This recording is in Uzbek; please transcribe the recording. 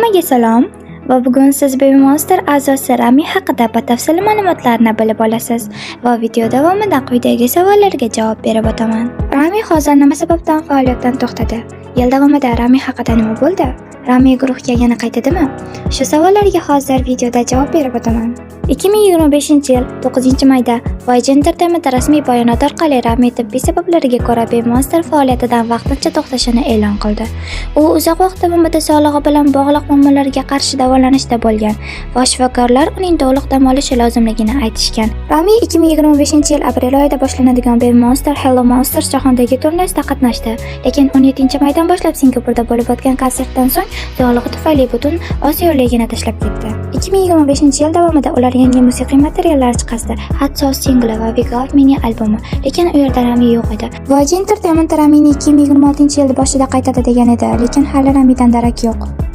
Hammaga salom va bugun siz Baby Monster a'zosi Rami haqida batafsil ma'lumotlarni bilib olasiz va video davomida quyidagi savollarga javob berib o'taman. Rami hozir nima sababdan faoliyatdan to'xtadi? Yil davomida Rami haqida nima bo'ldi? Rami guruhga yana qaytadimi? Shu savollarga hozir videoda javob berib o'taman. 2025-yil 9-mayda YG Entertainment rasmiy bayonot orqali Rami tibbiy sabablarga ko'ra Baby Monster faoliyatidan vaqtincha to'xtashini e'lon qildi. U uzoq vaqt davomida sog'lig'i bilan bog'liq muammolarga qarshi davolanishda bo'lgan va shifokorlar uning to'liq dam olishi lozimligini aytishgan. Rami 2025-yil aprel oyida boshlanadigan Baby Monster Hello Monsters jahondagi turnesida qatnashdi, lekin 17-maydan boshlab Singapurda bo'lib o'tgan konsertdan so'ng sog'lig'i tufayli butun Osiyo ligini tashlab ketdi. 2025-yil davomida ular yangi musiqiy materiallar chiqardi: Hot Sauce singli va Wake Up mini albomi, lekin u yerda Rami yo'q edi. YG Entertainment Ramini 2026-yil boshida qaytadi degan edi, lekin hali Ramidan darak yo'q.